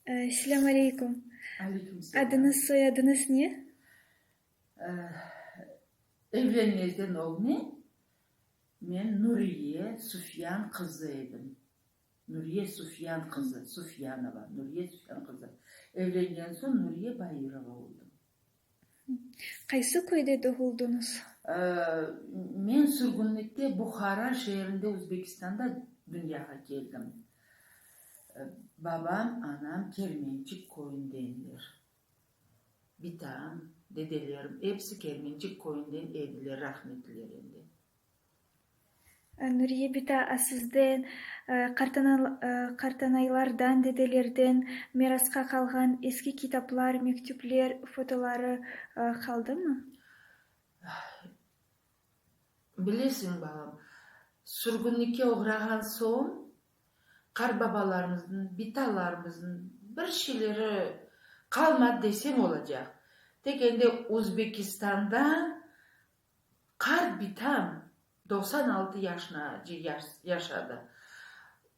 Selâm aleyküm. Aleyküm selâm. Adıñız, soyadıñız ne? Evlenmezden ögne men Nuriye Sufyan qızı edim. Nuriye Sufyan qızı, Sufyanova, Nuriye Sufyan qızı. Evlengen soñ Nuriye Bairova oldım. Qaysı köyde doğuldıñız? Men sürgünlikte Buhara şeerinde, Özbekistanda dünyağa keldim. Babam, anam Kermençik köyündenler. Bitam, dedelerim episi Kermençik köyünden ediler, rahmetliler endi. Nuriye bita, a sizden, qartanaylardan, dedelerden mirasqa qalğan eski kitaplar, mektüpler, fotoları qaldımı? Bilesiñ, balam, sürgünlikke oğrağan soñ qartbabalarımıznıñ, bitalarımıznıñ bir şeyleri qalmadı desem olacaq. Tek endi Özbekistanda Qart bitam 96 yaşınace yaşadı.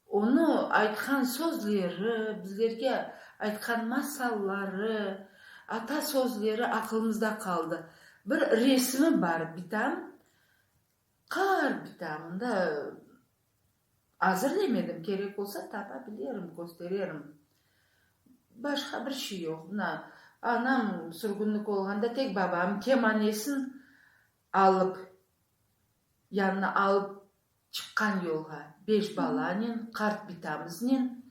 Onı aytqan sözleri, bizlerge aytqan masalları, ata sözleri aqılımızda qaldı. Bir resimi bar bitam, qart bitam, onda azırlemedim, kerek olsa tapa bilerim, köstererim. Başqa bir şey yoq. Mına, anam sürgünlik olğanda tek babam kemanesin alıp, yanına alıp çıqqan yolğa, beş balanen, qart bitamıznen,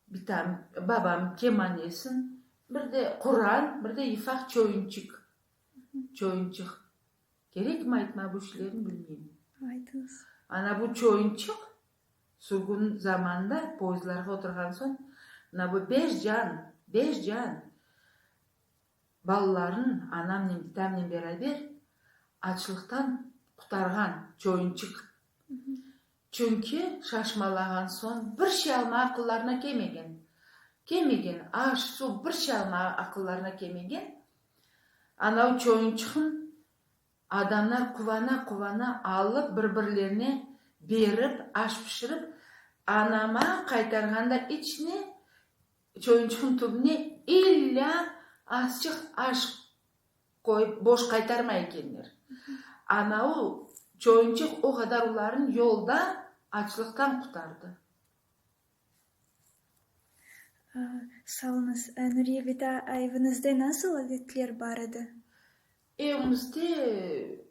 bitam, babam kemanesin, bir de Quran, bir de yıfaq çoyunçik, çoyunçıq. Kerekmi aytma bu işlerni, bilmeyim. Aytıñız. Ana bu çoyunçıq Sürgün zamanında poyezdlarğa oturğan soñ, mına bu beş can, beş can balaların anamnen, bitamnen beraber açlıqtan qutarğan çoyunçıq. Çünki şaşmalağan soñ bir şey almağa aqıllarına kelmegen. Kelmegen, aş, suv, bir şey almağa aqıllarına kelmegen. Anav çoyunçıqnı Adamlar quvana-quvana alıp bir-birlerine berip, aş pişirip, anama qaytarğanda içine, çoyunçıqnıñ tübüne illâ azçıq aş qoyıp boş qaytarmay ekenler. Ana o çoyunçıq o qadar olarnı yolda açlıqtan qutardı. Sağ oluñız. Nuriye bita, eviñizde nasıl adetler bar edi? Evimizde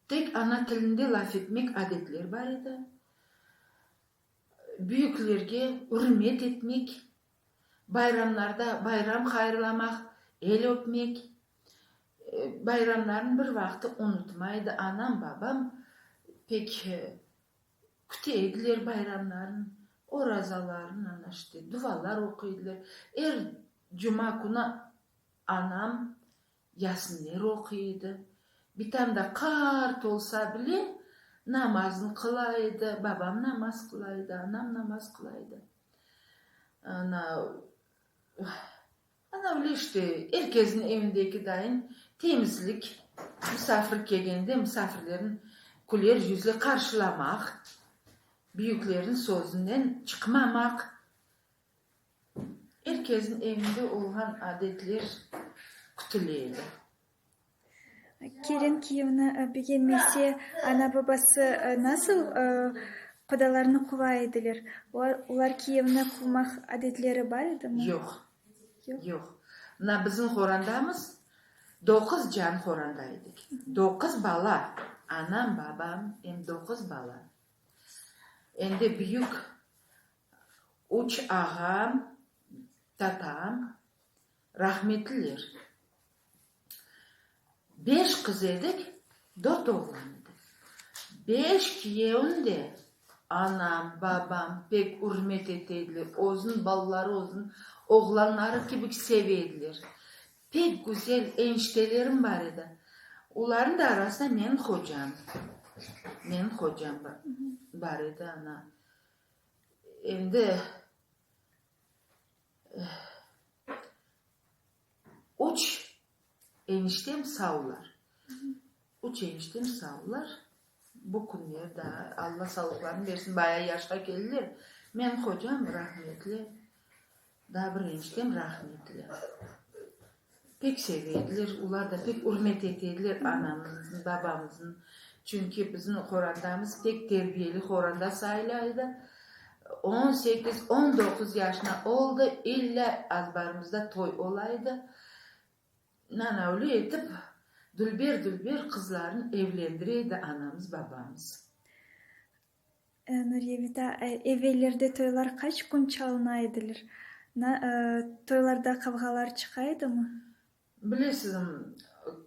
tek ana tilinde laf etmek adetler bar edi. Büyüklerge ürmet etmek, bayramlarda bayram hayırlamaq, el öpmek, bayramlarnı bir vaqtı unutmay edi. Anam, babam pek Küte ediler bayramlarnı, orazalarnı, ana işte, duvalar oquy ediler. Er cuma künü anam Yasinler oquy edi. Bitam da qart olsa bile, namazını qıla edi, babam namaz qıla edi, anam namaz qıla edi. Ana, Ana öyle işte, er kesniñ evindeki dayın temizlik, musafir kelgende musafirlerni küler yüzle qarşılamaq, büyüklerniñ sözünden çıqmamaq, er kesniñ evinde olğan adetler kütüle edi. Kelin kiyevni begenmese, ana-babası nasıl qudalarnı quva ediler? Olar kiyevni quvmaq adetleri bar edimi? Yoq. Yoq. Mına bizim qorandamız doquz can qoranda edik. Doquz bala. Anam, babam, em doquz bala. Endi büyük üç ağam, tatam rahmetliler. Beş qız edik, dört oğlan edik. Beş kiyevni de anam, babam pek ürmet ete ediler, özüniñ balaları, özüniñ oğlanları kibi seve ediler. Pek güzel eniştelerim bar edi. Olarnıñ da arasında menim hocam, menim hocam bar edi, ana. Endi Üç eniştem savlar. Üç eniştem savlar. Bu künler daa, Alla sağlıqlarını bersin, bayağı yaşqa keldiler. Menim hocam rahmetli. Daa bir eniştem rahmetli. Pek seve ediler, olar da pek ürmet ete ediler anamıznı, babamıznı. Çünki bizim qorandamız pek terbiyeli qoranda sayıla edi. On sekiz, on doquz yaşına oldı, illâ azbarımızda toy ola edi. Ana öyle etip, dülber-dülber qızlarnı evlendire edi anamız, babamız. Nuriye bita, evellerde toylar qaç kün çalına ediler? Toylarda qavğalar çıqa edimi? Bilesiz,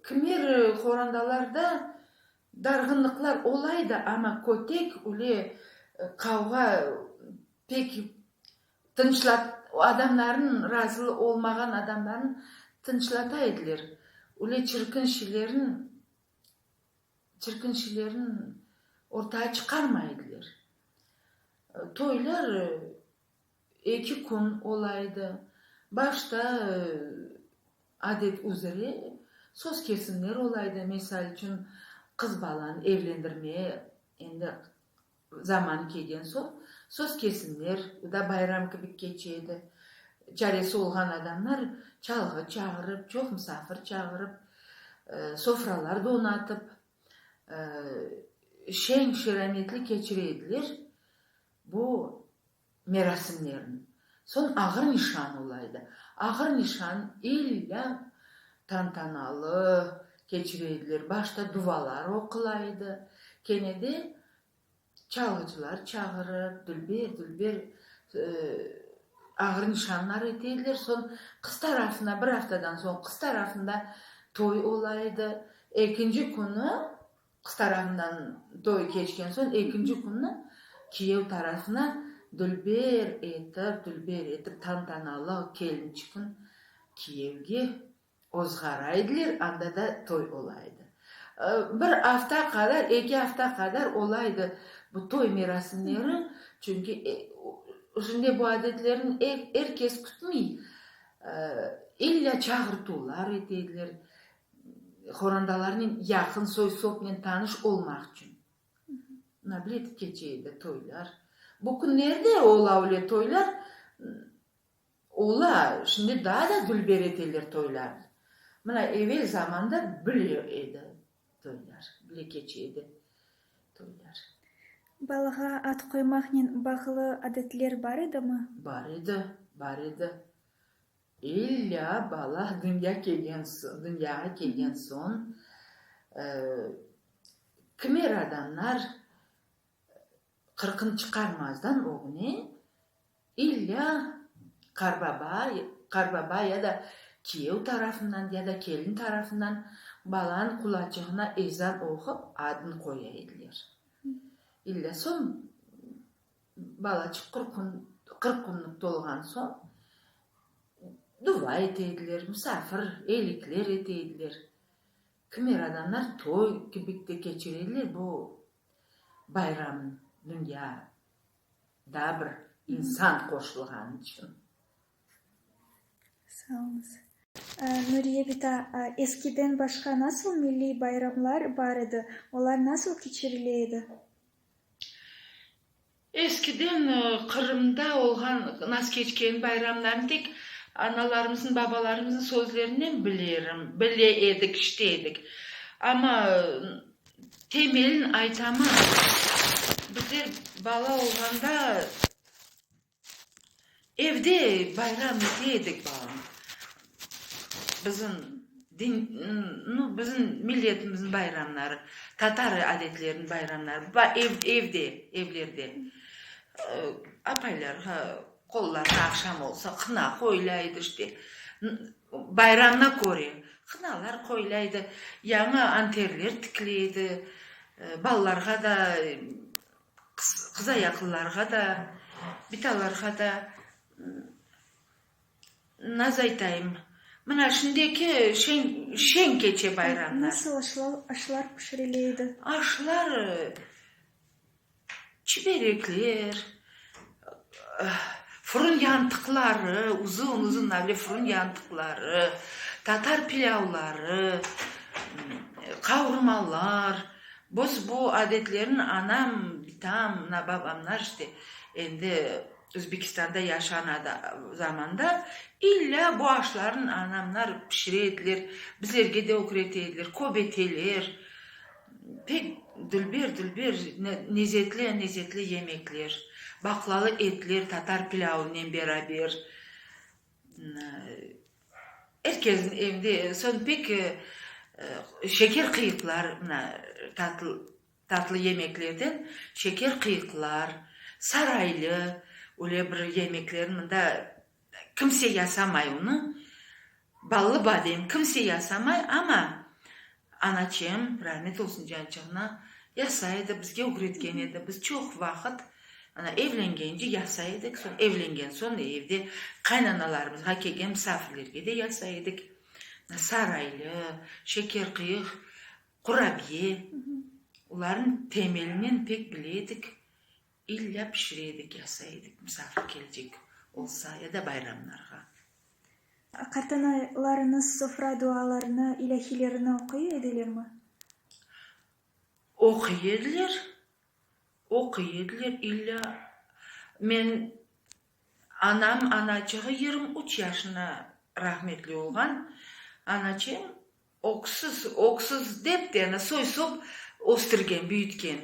kimer qorandalarda darğınlıqlar ola edi, amma kötek öyle qavğa pek tınçlat, adamlarnıñ, razı olmağan adamlarnı tınçlata ediler. Öyle çirkin şeylerni Çirkin şeylerni ortağa çıqarmay ediler. Toylar eki kün ola edi. Başta adet üzre söz kesimler ola edi. Misal içün, qız balanı evlendirmeye endi Zamanı kelgen soñ, söz kesimler, o da bayram kibi keçe edi. Çaresi olğan adamlar çalğı çağırıp, çoq musafir çağırıp, sofralar donatıp, şeñ-şerametli keçire ediler bu merasimlerni. Soñ ağır nişan ola edi. Ağır nişan illâ tantanalı keçire ediler. Başta duvalar oqula edi, kene de çalğıcılar çağırıp, dülber-dülber ağır nişanlar ete ediler. Soñ qız tarafına, bir aftadan soñ qız tarafında toy ola edi. Ekinci künü Qız tarafından toy keçken soñ, ekinci künni kiyev tarafına dülber etip, dülber etip tantanalı kelinçikni kiyevge ozğara ediler, anda da toy ola edi. Bir afta qadar, eki afta qadar ola edi bu toy merasimleri, çünki şimdi bu adetlerni er kes kütmey, illa çağırtuvlar ete ediler, Qorantalarnen, yaqın soy-sopnen tanış olmaq içün. Mına böyle etip keçe edi toylar. Bu künlerde ola öyle toylar, ola, şimdi daa da dülber eteler toylarnı. Mına evel zamanda böyle edi toylar, böyle keçe edi toylar. Balağa ad qoymaqnen bağlı adetler bar edimi? Bar edi, bar edi. İllâ bala dünya kelgen soñ, dünyağa kelgen soñ, kimer adamlar qırqın çıqarmazdan ögüne illâ qarbaba, qarbaba ya da kiyev tarafından ya da kelin tarafından balanıñ qulaçığına ezan oqup adını qoya ediler. İllâ soñ Balaçıq 40 künlük tolğan soñ, duva ete ediler, musafir, eylikler ete ediler. Kimer adamlar toy kibi de keçire ediler bu bayramnı, dünya daa bir insan qoşulğanı içün. Sağ oluñız. Nuriye bita, eskiden başqa nasıl milliy bayramlar bar edi, olar nasıl keçirile edi? Eskiden Qırımda olğan, nasıl keçken bayramlarnı tek analarımıznıñ, babalarımıznıñ sözlerinden bilirim, bile edik, işite edik. Amma temelin aytamam. Bizler bala olğanda Evde bayram ete edik, balam. Bizim din, nu, bizim milletimizniñ bayramları, tatar adetleriniñ bayramları, ev, evde, evlerde. Apaylarğa qollarına aqşam olsa qına qoyula edi, işte, bayramına köre qınalar qoyula edi, yañı anterler tikile edi, balalarğa da Qızayaqlılarğa da, bitalarğa da naz aytayım. Mına şimdiki şeñ, şeñ keçe bayramlar. Nasıl aşlar pişirile edi? Aşlar, çiberekler, fırın yantıqları, uzun-uzun navle fırın yantıqları, tatar pilâvları, qavurmalar. Biz bu adetlerni anam, bitam, mına babamlar işte endi. Özbekistanda yaşağan zamanda illâ bu aşlarnı anamlar pişire ediler, bizlerge de ögrete ediler, köbeteler, pek dülber-dülber, nezetli-nezetli yemekler, baqlalı etler tatar pilâvınen beraber. Er kesniñ evinde soñ pek şeker qıyıqlar, mına tatlı tatlı yemeklerden şeker qıyıqlar, saraylı öyle bir yemekler mında kimse yasamay onı, ballı badem kimse yasamay, amma anaçem, rahmet olsun cançığına, yasay edi, bizge ögretken edi, biz çoq vaqıt Ana, evlengence yasay edik, soñ evlengen soñ evde qaynanalarımızğa kelgen misafirlerge de yasay edik. Saraylı, şeker qıyıq, qurabiye, olarnıñ temelinen pek bile edik, illa pişire edik, yasay edik misafir kelecek olsa ya da bayramlarğa. Qartanalarıñız sofra dualarını, ilâhiylerini oquy edilermi? Oquy ediler. Oquy ediler illâ. Men anam anaçığı 23 yaşına rahmetli olğan. Anaçem öksüz, öksüz dep de, yani soy-sop östürgen, büyütken.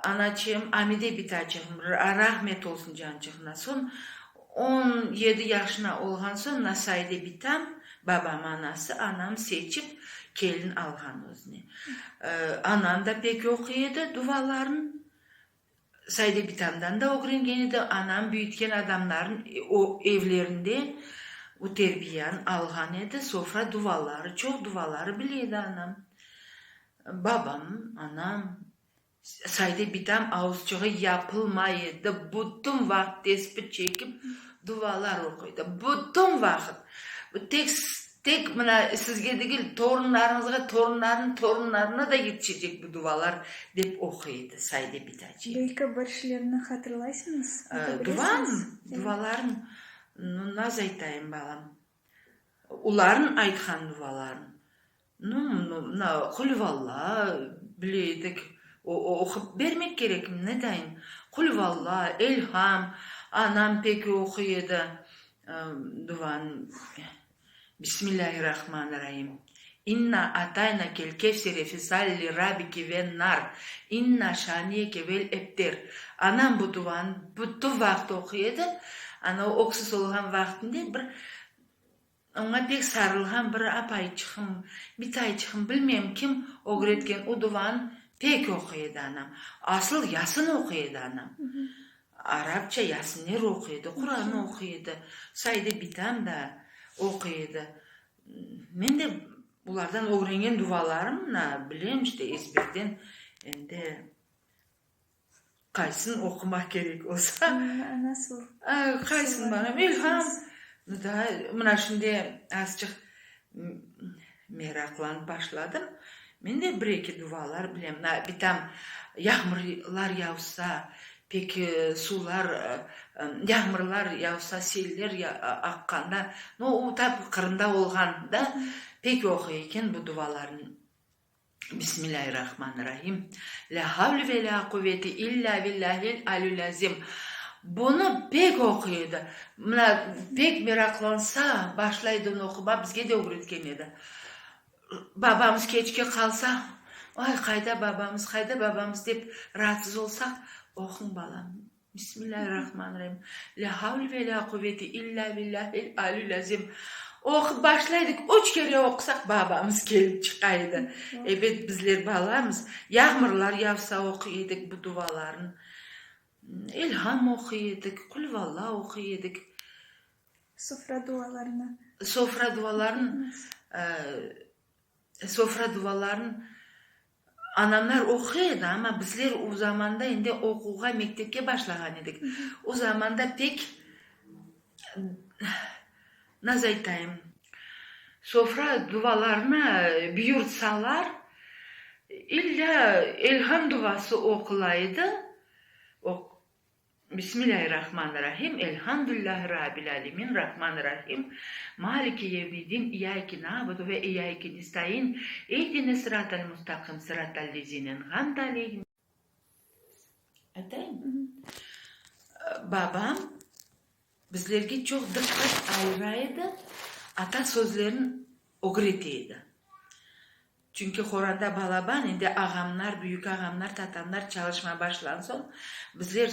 Anaçem Amide bitaçığım, rahmet olsun cançığına. Soñ 17 yaşına olğan soñ Nasaide bitam, babam anası, anam seçip kelin alğan özüne. Anam da pek oquy edi duvaların. Saide bitamdan da ögrengen edi. Anam büyütken adamların evlerinde bu terbiyanı alğan edi. Sofra duvaları, çoq duvaları bile edi anam. Babam, anam, Saide bitam avuzçığı yapılmay edi, bütün vaqıt tespi çekip duvalar oquydı. Bütün vaqıt. Tek, tek mına sizge degil, torunlarıñızğa, torunlarnıñ torunlarına da yetişecek bu duvalar, dep oquy edi Saide bitaçı. Belki bir şeylerni hatırlaysıñız, ayta Duvam, bilesiñiz? duvaların, naz aytayım, balam. Olarnıñ aytqan duvaların. Nu, mına, Qulvalla bile edik. Oqup bermek kerekim, ne dayın? Qulvalla, Elham, anam pek oquy edi duvanı. Bismillâhirrahmanirrahim. İnna ataynakel kevsere fesalli rabbike vennar, inna şaniyeke vel ebter. Anam bu duvanı bütün vaqıt oquy edi. Ana o öksüz olğan vaqtında bir Oña pek sarılğan bir apayçığım, bitayçığım, bilmem kim ögretken o duvanı pek oquy edi anam. Asıl Yasın oquy edi anam. Arapça Yasinler oquy edi, Quran oquy edi, Saide bitam da oquy edi. Men de bulardan ögrengen duvalarım, mına, bilem işte ezberden, endi Qaysın oqumaq kerek olsa. Nasıl? Qaysın bana? İlham. Da, mına şimdi azçıq meraqlanıp başladım. Men de bir-eki duvalar bilem. Mına bitam yağmurlar yavsa, pek suvlar, yağmurlar yavsa, seller aqqanda, no, o tap Qırımda olğanda pek oquy eken bu duvalarnı. Bismillâhirrahmanirrahim. Lâ havle ve lâ quvvete illâ billâhil aliyyil azim. Bunı pek oquy edi. Mına, pek meraqlansa, başlay edi onı oqumağa, bizge de ögretken edi. Babamız keçke qalsa, Ay, qayda babamız, qayda babamız dep raatsız olsaq, Oquñ, balam, Bismillâhirrahmanirrahim. Lâ havle ve lâ quvvete illâ billâhil aliyyil azim. Oqup başlaydık, üç kere oqusaq, babamız kelip çıqa edi. Ebet, bizler balamız. Yağmurlar yavsa oquy edik bu duvalarnı. Elham oquy edik, Qulvalla oquy edik. Sofra dualarını. Sofra duaların, sofra duaların anamlar oquy edi, amma bizler o zamanda endi oquğa, mektepke başlağan edik. O zamanda pek, nasıl aytayım, sofra dualarını buyurtsalar, illa Elham duası oqula edi. Bismillâhirrahmanirrahim, Elhamdüllâhi Rabbil âlemin, Rahmanirrahim, Maliki yevmiddin, İyyâke na'budu ve İyyâke nestaîn, İhdine sıratal mustaqim, sıratal lezîne en'amte aleyhim. Aytayım? Babam bizlerge çoq diqqat ayıra edi, ata sözlerin ögrete edi. Çünki qoranda balaban, endi ağamlar, büyük ağamlar, tatamlar çalışma başlağan soñ, bizler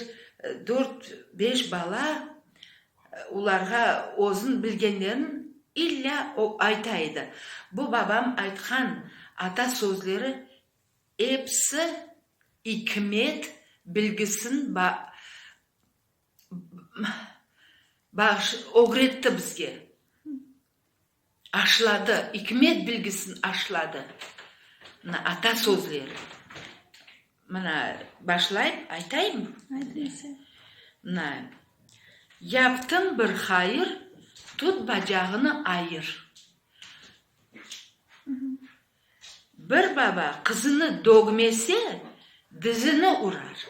dört, beş bala olarğa özüniñ bilgenlerin illâ ayta edi. Bu babam aytqan ata sözleri episi ikmet bilgisin ögretti bizge. Aşladı, ikmet bilgisin aşladı. Mına ata sözleri. Mına başlayıp aytayım? Aytıñız. Mına, Yaptıñ bir hayır, tut bacağını ayır. Bir baba qızını dögmese, dizini urar.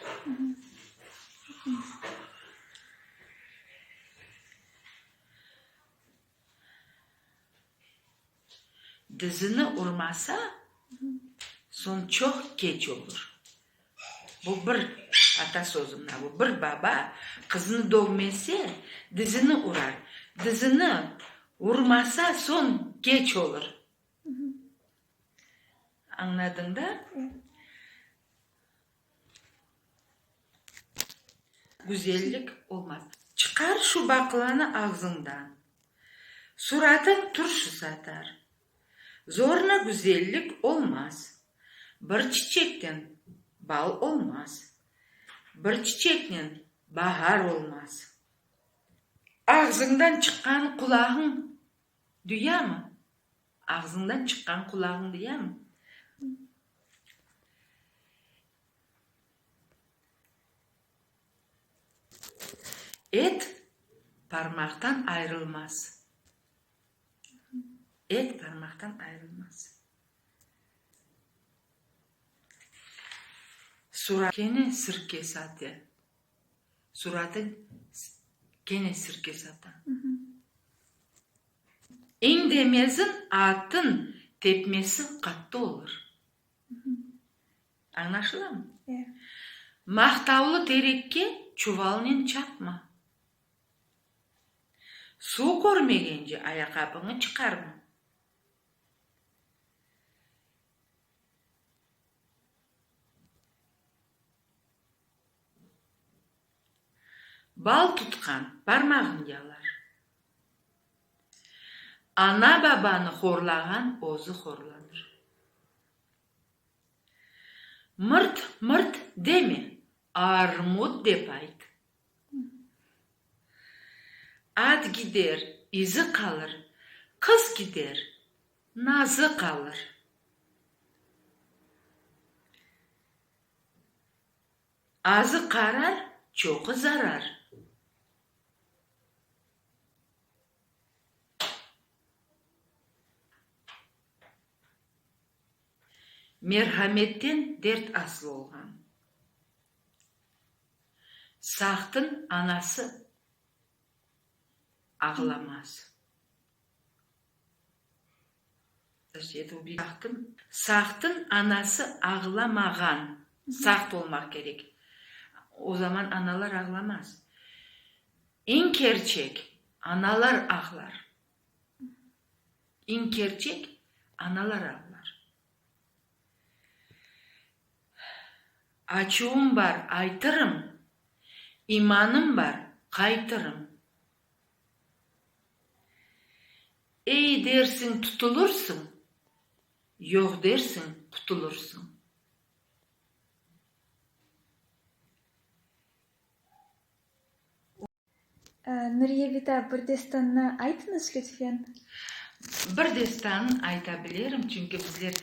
Dizini urmasa, soñ çoq keç olur. Bu bir ata sözü mına bu. Bir baba qızını dögmese, dizini urar. Dizini urmasa, soñ keç olur. Añladıñ da? Güzellik olmaz. Çıqar şu baqlanı ağzıñdan. Suratıñ turşu satar. Zorla güzellik olmaz. Bir çiçekten bal olmaz. Bir çiçeknen bahar olmaz. Ağzıñdan çıqqanı qulağıñ duyamı? Ağzıñdan çıqqan qulağıñ duyamı? Et parmaqtan ayırılmaz. Et parmaqtan ayırılmaz. Sura kene sirke sata. Suratı kene sirke sata. İndemezin atın tepmesi qattı olur. Añlaşılamı? Maqtavlı terekke çuvalnen çapma. Suv körmegence ayaqabıñı çıqarma. Bal tutqan parmağın yalar. Ana-babanı horlağan özü horlanır. Mırt, mırt deme, armut dep ayt. At gider, izi qalır, qız gider, nazı qalır. Azı qarar, çoqu zarar. Merhametten dert asıl olğan. Saqtın anası ağlamaz. Saqtın anası ağlamağan. Saqt olmaq kerek. O zaman analar ağlamaz. Eñ kerçek, analar ağlar. Eñ kerçek, analar ağlar. Açuvım bar, aytırım, imanım bar, qaytırım. Ey dersiñ, tutulırsıñ, yoq dersiñ, qutulırsıñ. Nuriye bita, bir destannı aytıñız, lütfen. Bir destan ayta bilirim, çünki bizler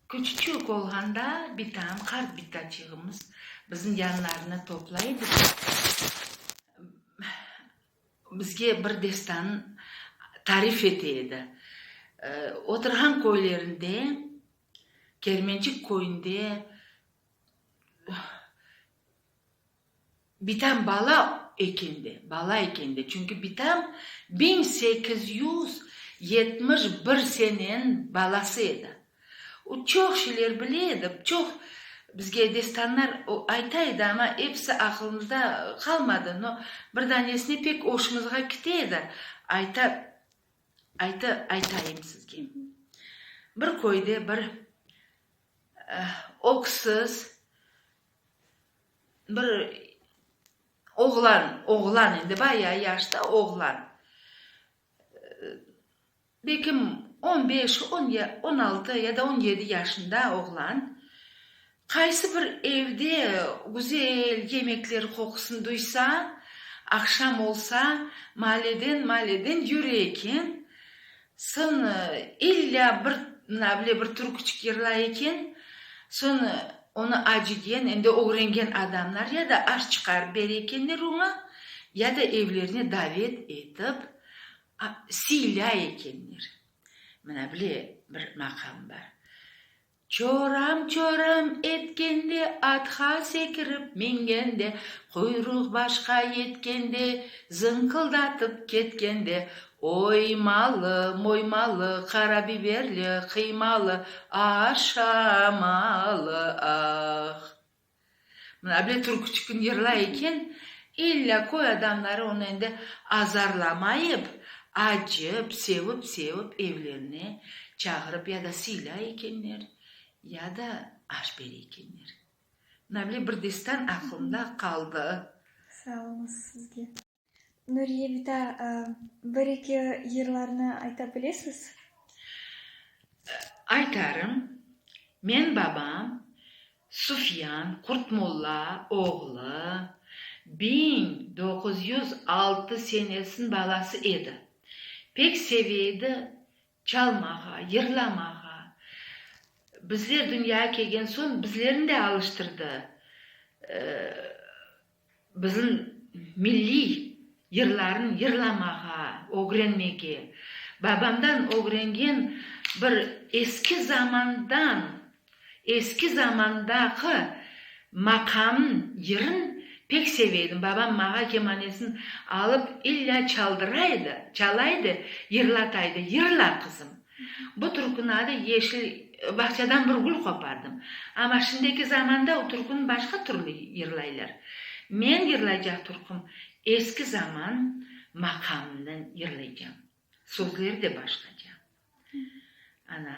küçüçük olğanda bitam, qart bitaçığımız bizim yanlarına toplay edi. Bizge bir destan tarif ete edi. Oturğan köylerinde, Kermençik köyünde Bitam bala ekende, bala ekende, çünki bitam 1871 seneniñ balası edi. O çoq şeyler bile edi, çoq. Bizge destanlar ayta edi, amma episi aqılımızda qalmadı. No, bir danesini pek oşumızğa kite edi, ayta, ayta, aytayım sizge. Bir köyde bir öksüz bir oğlan, oğlan endi bayağı yaşta oğlan, Belkim, on beş, 16 ya da 17 yaşında oğlan qaysı bir evde güzel yemekler qoqusını duysa, aqşam olsa, maaleden maaleden yüre eken, soñ illâ bir, mına bile bir türküçik yırlay eken, soñ onı acıgen, endi ögrengen adamlar ya da aş çıqarıp bere ekenler oña, ya da evlerine davet etip, Siylây ekenler. Mına bile bir maqam bar. Çoram, çoram etkende, atqa sekirip mingende, quyruq başqa yetkende, zıñqıldatıp ketkende, oymalı, moymalı, qara biberli, qıymalı, aşamalı, ah. Mına bile türküçikni yırlay eken, illâ köy adamları onı endi azarlamayıp, acıp, sevip-sevip evlerine çağırıp ya da sıylay ekenler, ya da aş bere ekenler. Mına bile bir destan aqlımda qaldı. Sağ oluñız sizge. Nuriye bita, bir-eki yırlarnı ayta bilesiz? Aytarım. Men babam Sufyan Qurtmolla oğlu 1906 senesiniñ balası edi. Pek seve edi çalmağa, yırlamağa. Bizler dünyağa kelgen soñ bizlerni de alıştırdı. Bizim milliy yırlarnı yırlamağa, ögrenmege. Babamdan ögrengen bir eski zamandan, eski zamandaki maqamnıñ yırın pek seve edim. Babam mağa kemanesini alıp illâ çaldıra edi, çala edi, yırlata edi. Yırla, qızım. Bu türküniñ adı Yeşil bağçadan bir gül qopardım. Amma şimdiki zamanda o türküni başqa türlü yırlaylar. Men yırlaycaq türküm eski zaman maqamından yırlaycam. Sözleri de başqaca. Ana,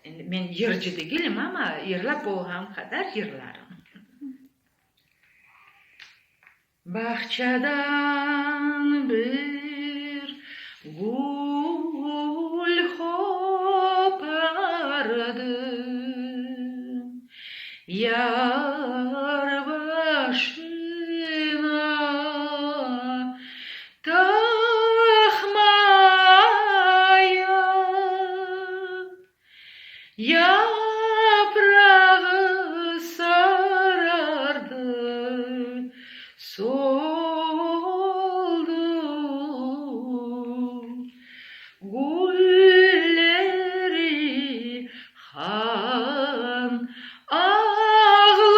endi men yırcı degilim, amma yırlap olğanım qadar yırlarım. Bağçadan bir gül qopardım, Yar başına taqmaya. Yaprağı sarardı, soldı, Gülleri han ağladı.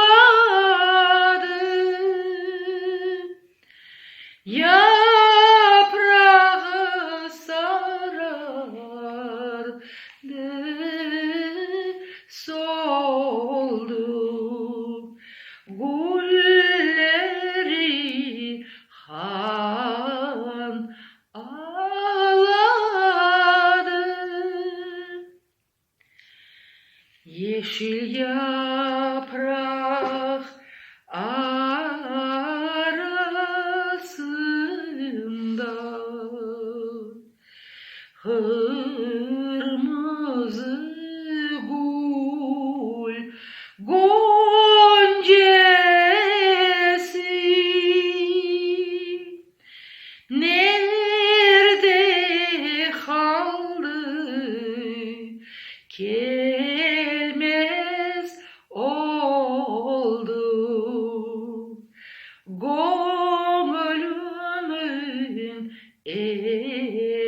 Yaprağı sarardı, soldı, Gülleri han ağladı. Yeşil yapraq arasında Qırmızı gül goncesi. Nerde qaldı, kelmez oldı, Göñlümiñ eglencesi.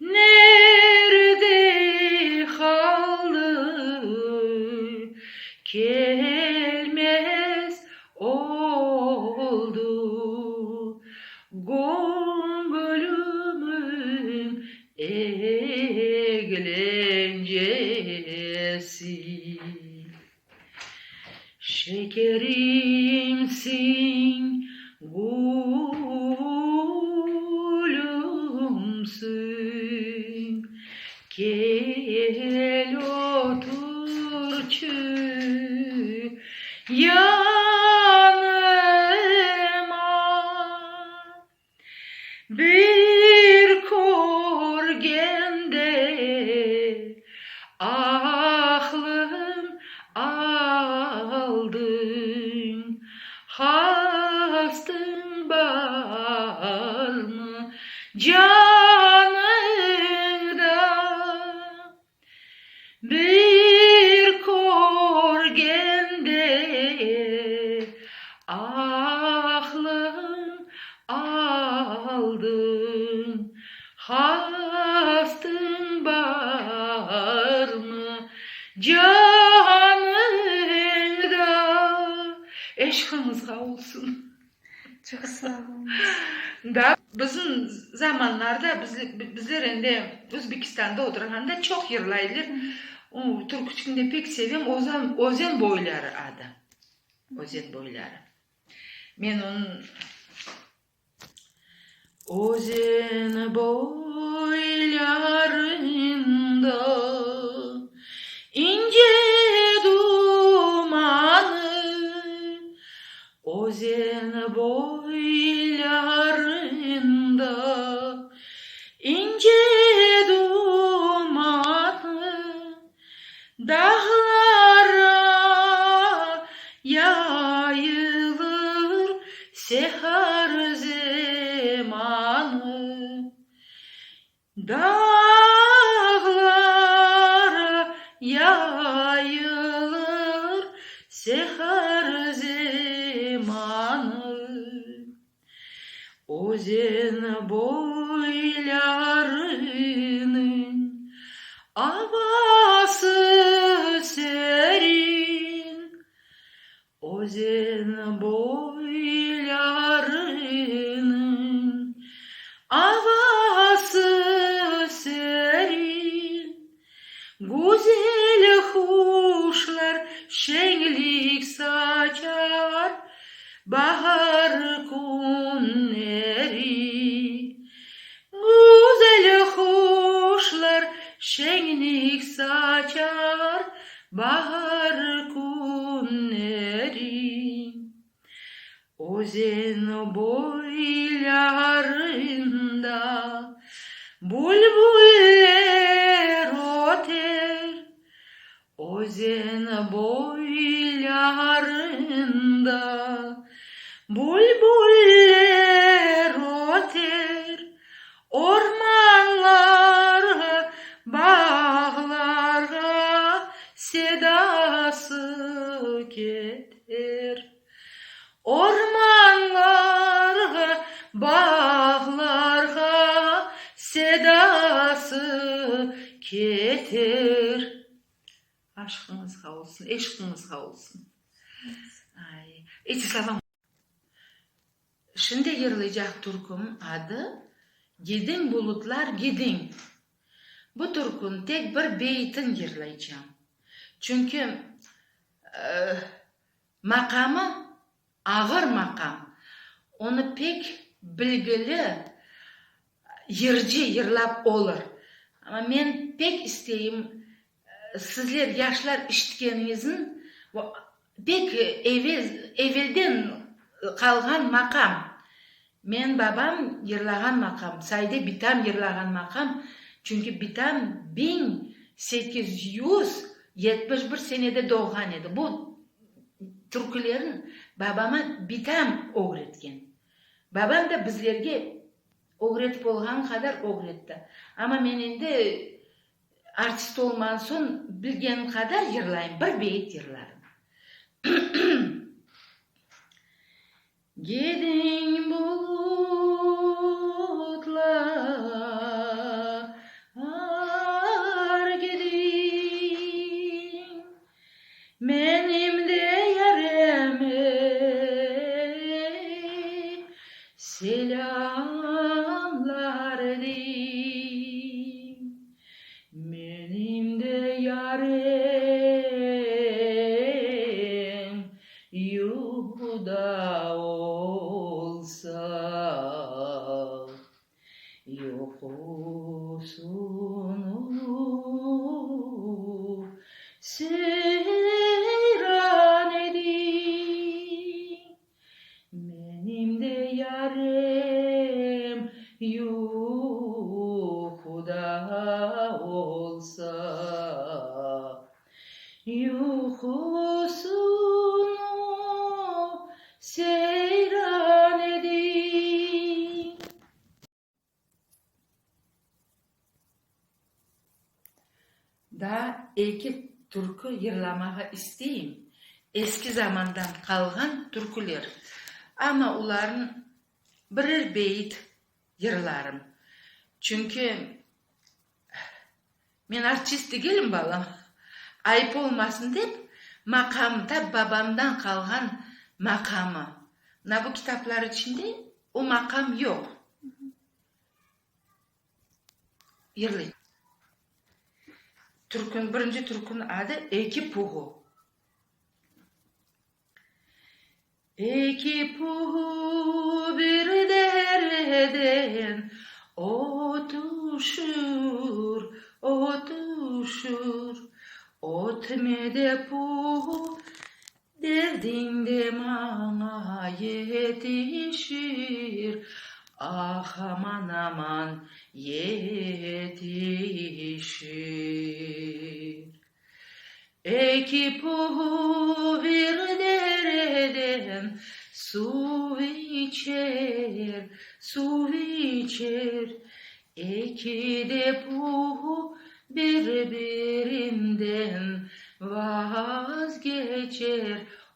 Nerde qaldı, kelmez oldı, Göñlümiñ eglencesi. Hastıñ barmı canıñda? Bir körgende aqlım aldıñ, Hastıñ barmı canıñda? Eşqıñızğa olsun. Çoq sağ oluñız. Da, bizim zamanlarda, bizler endi Özbekistanda oturğanda çoq yırlaydılar. O türküçikni de pek sevem, Özen boyları adı. Özen boyları. Men onıñ Özen boylarında ince dumanı, Özen boylarında ince dumanı, Dağlara yayılır sehar zemanı, Dağlara yayılır sehar zemanı. Özen boylarınıñ avası serin, Özen boylarınıñ avası serin, Güzel quşlar şeñlik saçar bahar künleri. Güzel quşlar şeñlik saçar bahar künleri. Özen boylarında bülbuller öter, Özen boylarında bülbuller öter, Ormanlarğa, bağlarğa sedası keter. Ormanlarğa, bağlarğa sedası keter. Aşqıñızğa olsun, eşqiñizğa olsun. Ay, eti slovam. Şimdi yırlaycaq türküm adı Gidiñ, bulutlar, gidiñ. Bu türkün tek bir beyitin yırlaycam. Çünki Maqamı ağır maqam, onı pek bilgili yırcı yırlap olur. Amma men pek isteyim, sizler, yaşlar işitkeniñizni, pek evel, evelden qalğan maqam. Men babam yırlağan maqam, Sayde bitam yırlağan maqam, çünki bitam 1871 senede doğğan edi. Bu türkülerni babama bitam ögretken. Babam da bizlerge ögretip olğanı qadar ögretti. Amma men endi artist olman soñ bilgenim qadar yırlayım, bir beyit yırlarım. Gidiñ bulutlar, gidiñ, Menim de yareme selâmlar deyiñ. Menim de yarem Yuquda olsa, yuqusını seyran ediñ. Menim de yarem yuquda olsa, Yuqusını seyran. Eki türkü yırlamağa isteyim, eski zamandan qalğan türküler. Amma olarnıñ birer beyit yırlarım. Çünki men artist degilim, balam, ayıp olmasın dep, maqam, tap babamdan qalğan maqamı. Mına bu kitaplar içinde o maqam yoq. Yırlay. Türkün, birinci türküniñ adı Eki puğu. Eki puğu bir dereden ötüşür, ötüşür. Ötme de puğu, Derdiñ de maña yetişir, Ah, aman, aman, yetişir. Eki puğu bir dereden suv içer, suv içer. Eki de puğu bir-birinden vazgeçer,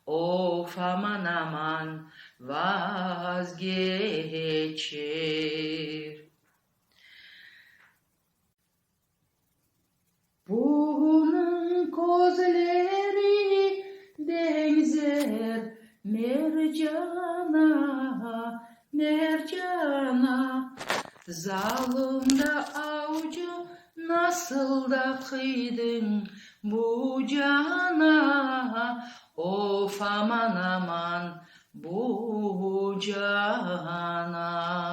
Of, aman, aman, vazgeçer. Puğunıñ közleri beñzer mercana, mercana. Zalım da avcı, nasıl da qıydıñ bu cana, Of, aman, aman, bu cana.